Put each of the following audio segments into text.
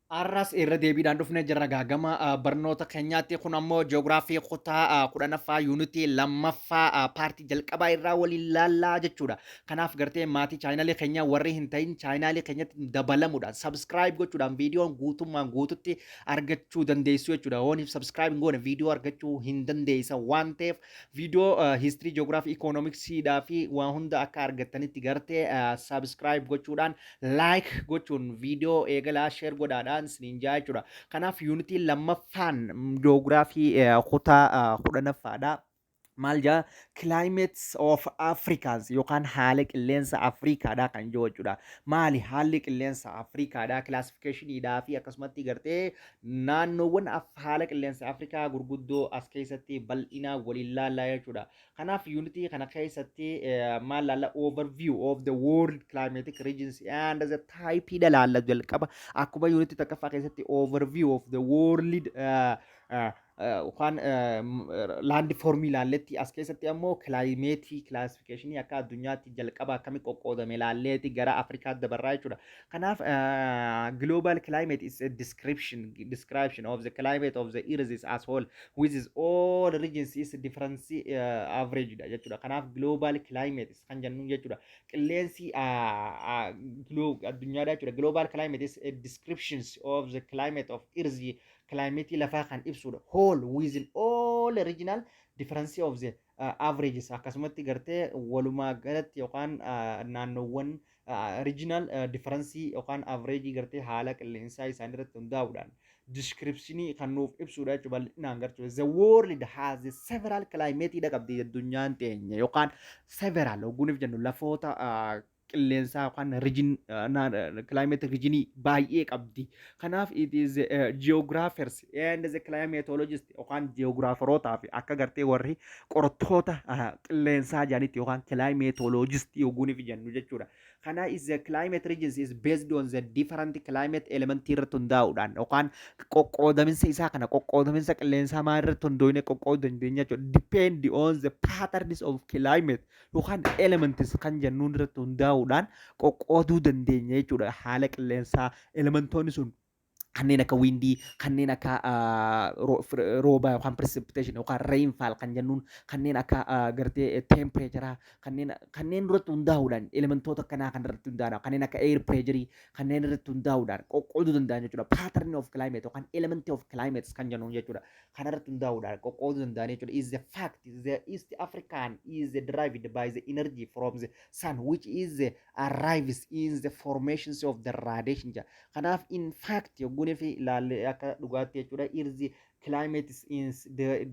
Har'as irra deebiidhaan dhufnee jirra gaagama barnoota keenyaatti. Kun ammoo ji'oogiraafii kutaa 10ffaa, yuunitii lammaffaa, paartii jalqabaa irraa waliin laallaa jechuudha. Kanaaf gartee maatii chaayinaalii keenyaa warri hin ta'in chaayinaalii keenyatti dabalamuudhaan, subscribe gochuudhaan viidiyoon guutummaan guututti argachuu dandeessu jechuudha. Yooniif subscribe hin goone viidiyoo argachuu hin dandeessan waan ta'eef, viidiyoo history, ji'oogiraafii, ikoonomiksiidhaa fi waan hunda akka argattanitti gartee subscribe gochuudhaan, like gochuun viidiyoo eegalaa, share godhaadhaan isiniin jaa jechuudha. Kanaaf yuunitiin lammaffaan ji'oogiraafii kutaa 10ffaadha. Maal jaa? Climates of Africans yookaan haala qilleensa Afrikaadha kan jiru jechuudha. Maali haalli qilleensa Afrikaadha? Classificationiidhaa fi akkasumatti gartee naannoowwan haala qilleensa Afrikaa gurguddoo as keessatti bal'inaa waliin laallaa jechuudha. Kanaaf yuunitii kana keessatti maal laalla? Overview of the world climatic regions and the type dha laalla jalqaba. Akkuma yuunitii tokkoffaa keessatti overview of the world yookaan land formii ilaalletti, as keessatti ammoo climateii classificationii akka addunyaatti jalqaba akkami qoqqoodame ilaalleeti gara Afrikaatti dabarraa jechuudha. Kanaaf global climate is a description of the climate of the earth is as whole which is all regions is difference average dha jechuudha. Kanaaf global climate kan jennu jechuudha. Qilleensi addunyaadha jechuudha. Global climate is a description of the climate of earth, climate lafaa kan ibsudha. Whole within all regional difference of the averages, akkasumatti gartee walumaa galatti yookaan naannoowwan regional difference yookaan average gartee haala qilleensaa isaanii irratti hundaa'uudhaan descriptionii kan nuuf ibsudha jechuudha bal'inaan gartuu. The world has several climate dha qabdi addunyaan teenya, yookaan several hogguuniif jennu lafoota qilleensaa yookaan region, climate regionii baay'ee qabdi. Kanaaf it is geographers and the climatologist yookaan geographerootaa fi akka gartee warri qorattoota qilleensaa jedhanitti yookaan climatologist yogguuniif jennu jechuudha. Kana is the climate regions is based on the different climate element irratti hundaa'uudhaan yookaan qoqqoodaminsa isaa kana, qoqqoodaminsa qilleensaa maal irratti hundoofne qoqqooduu dandeenya jechuudha. Depend on the patterns of climate yookaan elements kan jennuun irratti hundaa'uudhaan qoqqooduu dandeenya jechuudha. Haala qilleensaa elementoonni sun kanneen akka windii, kanneen akka roobaa yookaan precipitation yookaan rainfall kan jennuun, kanneen akka gartee temperature, kanneen irratti hundaa'uudhaan, elementoota akkanaa kan irratti hundaa'uudhaan, kanneen akka air pressure, kanneen irratti hundaa'uudhaan qoqqooduu danda'an jechuudha. Pattern of climate yookaan element of climate kan jennuun jechuudha. Kana irratti hundaa'uudhaan qoqqooduu danda'an jechuudha. Is the fact the East African is derived by the energy from the sun which is arrives in the formations of the radiation jedha. Kanaaf in fact yogguunii fi ilaalle akka dhugaatti jechuudha, earth climate is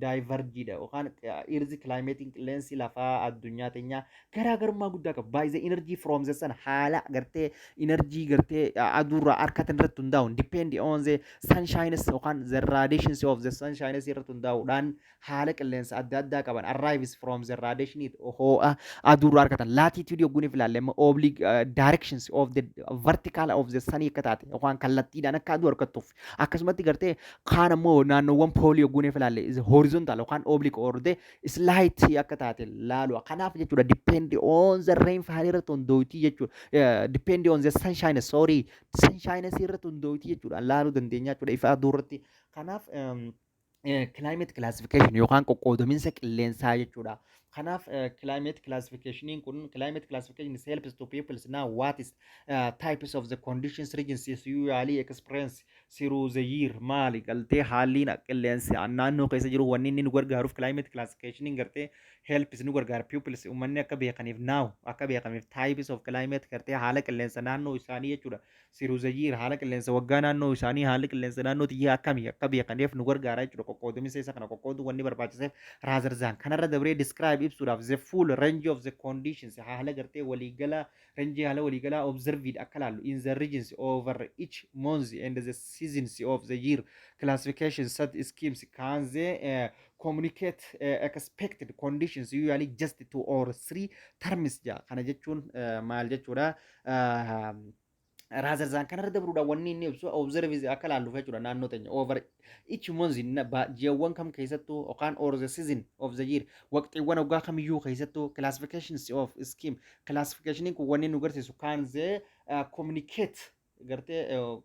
diverged dha yookaan earth climate, qilleensi lafaa addunyaa teenyaa garaagarummaa guddaa qaba. By the energy from the sun, haala gartee energy gartee aduurraa argatan irratti hundaa'uun, depend on the sunshines yookaan the radiations of the sunshines irratti hundaa'uudhaan haala qilleensa adda addaa qaban, arrives from the radiation, ho'a aduurraa argatan. Latitude yogguuniif ilaalle immoo oblique directions of the vertical of the sun akka taate yookaan kallattiidhaan akka aduu argattuuf, akkasumatti gartee kaan ammoo naannoowwan poolii yogguuniif ilaalle horizontal yookaan oblique or the slant akka taate laalu. Kanaaf jechuudha, depend on the rainfall irratti hundooyti jechuudha, depend on the sunshine, sorry, sunshine irratti hundooyti jechuudha, laaluu dandeenya jechuudha ifa aduu irratti. Kanaaf climate classification yookaan qoqqoodaminsa qilleensaa jechuudha. Kanaaf climate classification kun, climate classification helps to people know what is types of the conditions regions is usually experience through the year. Maali galtee haalli qilleensi naannoo keessa jiru wanni inni nu gargaaruuf, climate classification gartee helps nu gargaara peoples, uummanni akka beekaniif, now akka beekaniif types of climate gartee haala qilleensa naannoo isaanii jechuudha. Through the year, haala qilleensa waggaa naannoo isaanii, haalli qilleensa naannoo xiyyaa akkamii akka beekaniif nu gargaara jechuudha. Qoqqoodaminsa isa kana qoqqooduu wanni barbaachiseef rather than kanarra dabree describe ibsuudhaaf the full range of the conditions, haala gartee waliigala range, haala waliigalaa observed akka laallu in the regions over each month and the seasons of the year. Classification set schemes can they communicate expected conditions usually just two or three terms ja. Kana jechuun maal jechuudha? Rather than kanarra dabruudhaan wanni inni ibsu observe akka laalluuf jechuudha naannoo teenya over each month, ji'awwan kam keessattuu yookaan or the season of the year, waqtiiwwan waggaa kamiyyuu keessattuu. Classifications of scheme, classificationin kun wanni nu garsiisu kan the communicate Gartee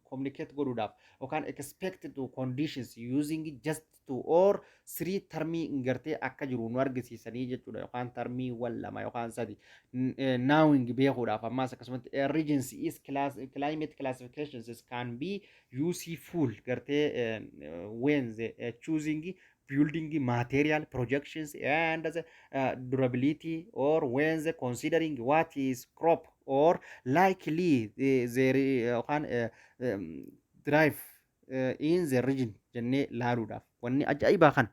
communicate godhuudhaaf yookaan expected to conditions using just two or three termii gartee akka jiru nu argisiisanii jechuudha, yookaan termiiwwan lama yookaan sadi knowing beekuudhaaf. Ammaas akkasumatti regions is class, climate classifications can be useful gartee when the choosing building material projections and the durability or when the considering what is crop or likely the yookaan thrive in the region jennee laaluudhaaf wanni ajaa'ibaa kana.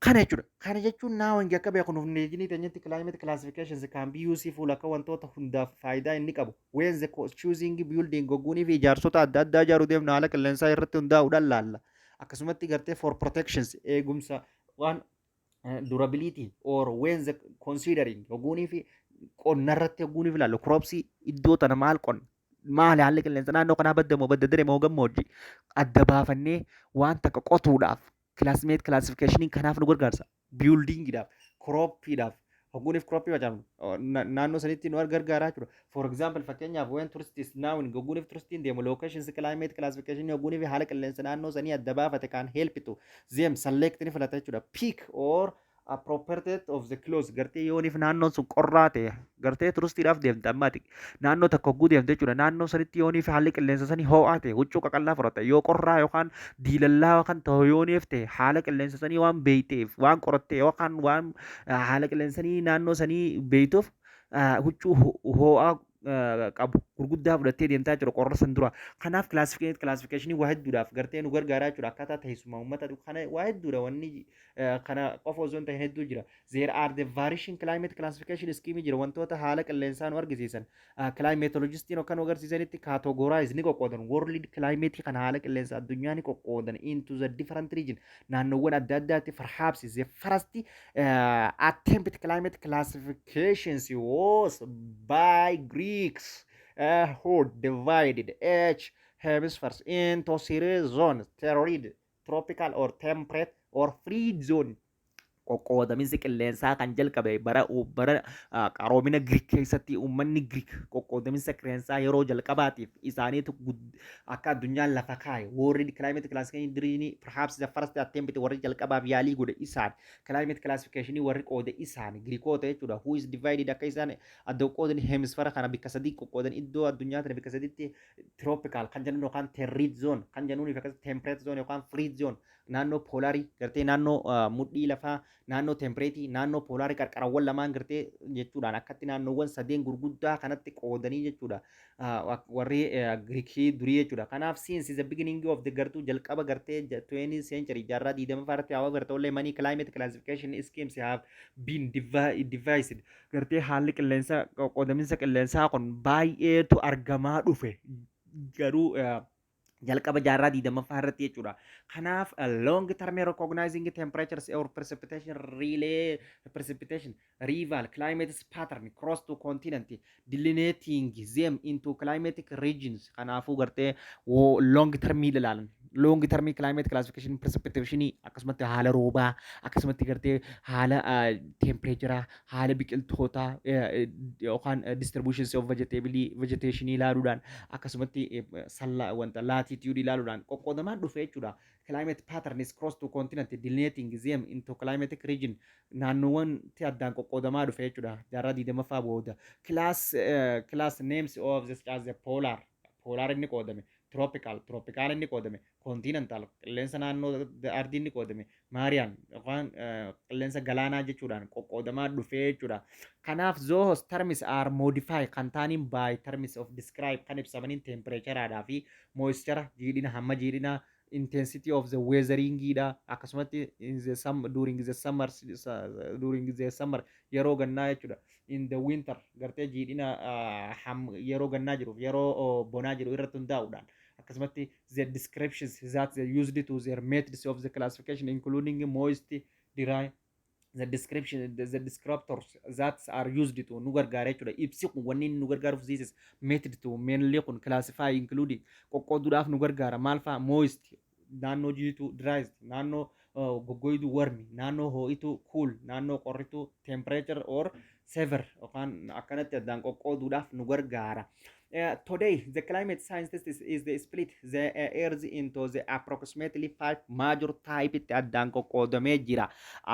Kana jechuudha. Kana jechuun naa wangi akka beeku nuuf regionii teenyatti climate classifications can be useful akka wantoota hundaaf faayidaa inni qabu. When the choosing building gogguunii fi ijaarsota adda addaa ijaaruu deemnu haala qilleensaa irratti hundaa'uudhaan laalla. Akkasumatti gartee for protections eegumsa waan durability or when the considering ogguunii fi qonna irratti ogguunii fi ilaallu cropsii iddoo tana maal qonna, maali haalli qilleensa naannoo kanaa, badda moo badda diree moo gammoojjii adda baafannee waan takka qotuudhaaf climate classification kanaaf nu gargaarsa. Buildingiidhaaf, croppiidhaaf, hogguuniif croppii facaafnu naannoo sanitti nu gargaaraa jechuudha. For example, fakkeenyaaf, when tourists now hogguuniif turistiin deemu locations climate classification hogguuniif haala qilleensa naannoo sanii adda baafate kan help to them select ni filata jechuudha. Pick or appropriate of the clothes gartee yooniif naannoon sun qorraa ta'e gartee turistiidhaaf deemte ammaati naannoo tokko hogguu deemte jechuudha. Naannoo sanitti yooniif haalli qilleensa sanii ho'aa ta'e huccuu qaqallaa fudhata, yoo qorraa yookaan diilallaa kan ta'u yooniif ta'e haala qilleensa sanii waan beeyteef, waan qoratte yookaan waan haala qilleensa sanii naannoo sanii beeytuuf huccuu ho'aa qabu gurguddaa fudhattee deemtaa jiru qorra san dura. Kanaaf classificationii waa hedduudhaaf gartee nu gargaaraa jechuudha. Akkaataa teessuma uummata kana waa hedduudha, wanni kana qofa osoo hin ta'in hedduu jira. There are the variation climate classification scheme jira, wantoota haala qilleensaa nu argisiisan. Climatologistiin akka nu agarsiisanitti categorize ni qoqqoodan. World climate kana haala qilleensa addunyaa ni qoqqoodan into the different region naannoowwan adda addaatti. Perhaps the first attempt climate classifications was by Greeks who divided each hemispheres into three zones: torrid, tropical or temperate or frigid zone. Qoqqoodaminsi qilleensaa kan jalqabe bara qaroomina Giriik keessatti. Uummanni Giriik qoqqoodaminsa qilleensaa yeroo jalqabaatiif isaaniitu akka addunyaan lafa kaa'e. World climate classification diriini perhaps the first attempt warri jalqabaaf yaalii godhe isaan, climate classification warri qoode isaan Giriikota jechuudha, who is divided akka isaan adda qoodani hemisphere kana bikka sadii qoqqoodan, iddoo addunyaa tana bikka sadiitti, tropical kan jennuun yookaan torrid zone kan jennuun, akkasumas temperate zone yookaan frigid zone, naannoo polarii gartee naannoo mudhii lafaa, naannoo temperateii, naannoo polarii qarqarawwan lamaan gartee jechuudhaan akkatti naannoowwan sadeen gurguddaa kanatti qoodanii jechuudha warri Giriikii durii jechuudha. Kanaaf since the beginning of the gartuu jalqaba gartee 20th century jaarraa 20ffaa irratti, however, ta'ullee many climate classification schemes have been devised. Gartee haalli qilleensa qoqqoodaminsa qilleensaa kun baay'eetu argamaa dhufe garuu jalqaba jaarraa 20ffaa irratti jechuudha. Kanaaf long term recognizing temperatures or precipitation relay precipitation rival climate pattern cross to continent delineating them into climatic regions. Kanaafuu gartee long term ilaalan, long term climate classification precipitation akkasumatti haala roobaa, akkasumatti gartee haala temperature, haala biqiltootaa yookaan distributions of vegetable vegetation ilaaluudhaan, akkasumatti salla wanta latitude ilaaluudhaan qoqqoodamaan dhufe jechuudha. Climate pattern is cross to continent delineating them into climatic region naannoowwan addaan qoqqoodamaa dhufe jechuudha jaarraa 20ffaa booda. Class names of this as the polar inni qoodame, tropical inni qoodame, continental qilleensa naannoo ardii inni qoodame, marine yookaan qilleensa galaanaa jechuudhaan qoqqoodamaa dhufee jechuudha. Kanaaf those terms are modified kan ta'aniin by terms of describe kan ibsamaniin temperatureadhaa fi moisture jiidhina, hamma jiidhina, intensity of the weatheringiidha, akkasumatti in the sum during the summer yeroo gannaa jechuudha, in the winter gartee jiidhina yeroo gannaa jiruuf yeroo bonaa jiru irratti hundaa'uudhaan, akkasumatti the descriptions that they used to their methods of the classification including moist, dry, the description the descriptors that are used to nu gargaara jechuudha. Ibsi kun wanni inni nu gargaaruuf this is method to mainly kun classify including qoqqooduudhaaf nu gargaara. Maal fa'a? Moist naannoo jiituu, dry naannoo goggoydu, warm naannoo ho'itu, cool naannoo qorritu, temperature or severe yookaan akkanatti addaan qoqqooduudhaaf nu gargaara. Today, the climate scientist is the split the earth into the approximately five major type itti addaan qoqqoodamee jira.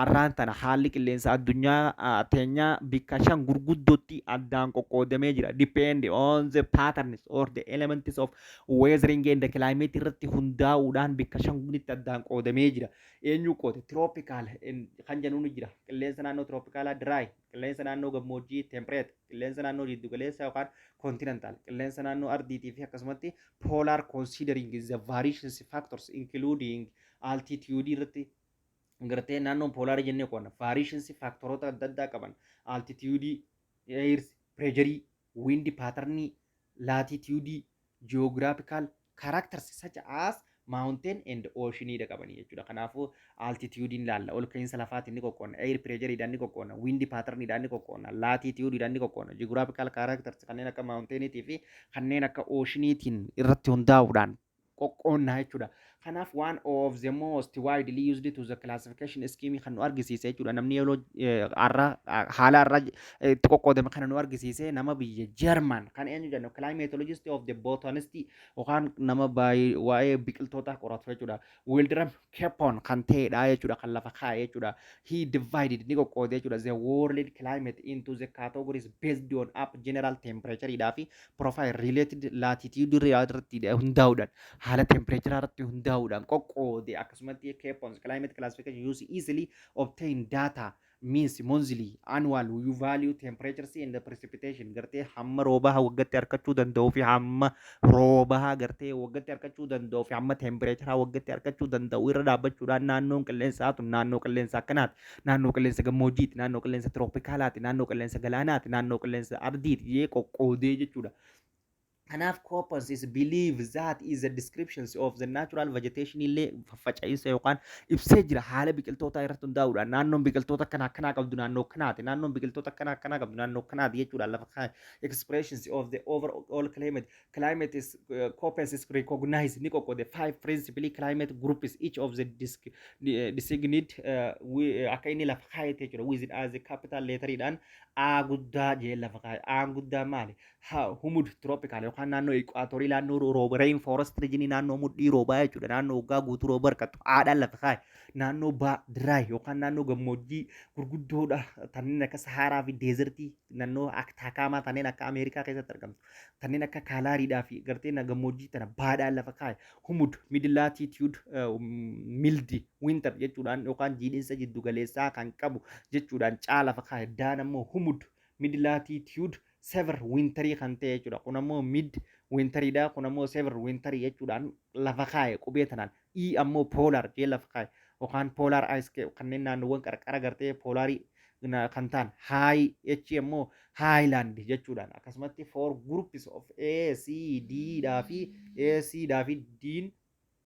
Arraan tana haalli qilleensa addunyaa teenyaa bikka shan gurguddootti addaan qoqqoodamee jira. Depend on the patterns or the elements of weathering and the climate irratti hundaa'uudhaan bikka shan gunitti addaan qoodamee jira. Eenyu qoode? Tropical kan jennuun jira. Qilleensa naannoo tropicalaa, dry, qilleensa naannoo gammoojjii temperate, qilleensa naannoo jiddu galeessa yookaan continental, qilleensa naannoo ardiitii fi akkasumatti polar, considering the variations factors including altitude irratti gartee naannoon polarii jennee qoonna variations factoroota adda addaa qaban: altitude, air pressure, wind pattern, latitude, geographical characters such as mountain and ocean dha qabanii jechuudha. Kanaafuu altitude ilaalla. Ol ka'iinsa lafaatiin ni qoqqoonna. Air pressure dhaan ni qoqqoonna. Wind pattern dhaan ni qoqqoonna. Latitude dhaan ni qoqqoonna. Geographical characters kanneen akka mountainiitii fi kanneen akka oceaniitiin irratti hundaa'uudhaan qoqqoonnaa jechuudha. Kanaaf one of the most widely used to the classification scheme kan nu argisiise jechuudha. Namni yeroo har'a haala har'a itti qoqqoodame kana nu argisiise nama biyya German kan eenyu jennu, climatologist of the botanist yookaan nama waa'ee biqiltoota qoratu jechuudha. Wilhelm Köppen kan ta'edha jechuudha, kan lafa kaa'e jechuudha. He divided, ni qoqqoode jechuudha, the world climate into the categories based on up general temperature dhaa fi profile related latitude irratti hundaa'uudhaan, haala temperature irratti hundaa'uudhaan qoqqoode. Akkasumatti Köppen's climate classification use easily obtain data means monthly, annual you value temperatures and the precipitation, gartee hamma roobaa waggaatti argachuu danda'uu fi hamma roobaa gartee waggaatti argachuu danda'uu fi hamma temperature waggaatti argachuu danda'u irra dhaabbachuudhaan naannoon qilleensaa tun naannoo qilleensa akkanaati, naannoo qilleensa gammoojjiiti, naannoo qilleensa tropicalaati, naannoo qilleensa galaanaati, naannoo qilleensa ardiiti jee qoqqoodee jechuudha. Kanaaf Köppens is believe that is a descriptions of the natural vegetation illee faffaca'iinsa yookaan ibsee jira. Haala biqiltootaa irratti hundaa'uudhaan naannoon biqiltoota akkana akkanaa qabdu naannoo kanaati, naannoon biqiltoota akkana akkanaa qabdu naannoo kanaati jechuudha lafa kaa'e. Expressions of the overall climate is Köppens is recognized, ni qoqqoode, five principally climate groups, each of the designated akka inni lafa kaa'ete jechuudha with as a capital letteriidhaan A guddaa jee lafa kaa'e. A guddaa maali? Humid tropical yookaan naannoo equatorii, naannoo rooba, rain forest region, naannoo mudhii roobaa jechuudha, naannoo waggaa guutuu rooba harkattu aadhaan lafa kaa'e. Naannoo B dry yookaan naannoo gammoojjii gurguddoodha, kanneen akka Saharaa fi desertii, naannoo Atacama kanneen akka Ameerikaa keessatti argamtu, kanneen akka Kalaariidhaa fi gartee gammoojjii tana baadhaan lafa kaa'e. Humid mid latitude mild winter jechuudhaan yookaan jiidhinsa jiddu galeessaa kan qabu jechuudhaan caa lafa kaa'e. Daan ammoo humid mid latitude severe winterii kan ta'e jechuudha. Kun ammoo mid winteriidha. Kun ammoo severe winterii jechuudhaan lafa kaa'e qubee tanaan. E ammoo polar jee lafa kaa'e yookaan polar ice kanneen naannoowwan qarqara gartee polarii kan ta'an high H ammoo highland jechuudhaan. Akkasumatti four groups of A C D dhaa fi A C dhaa fi D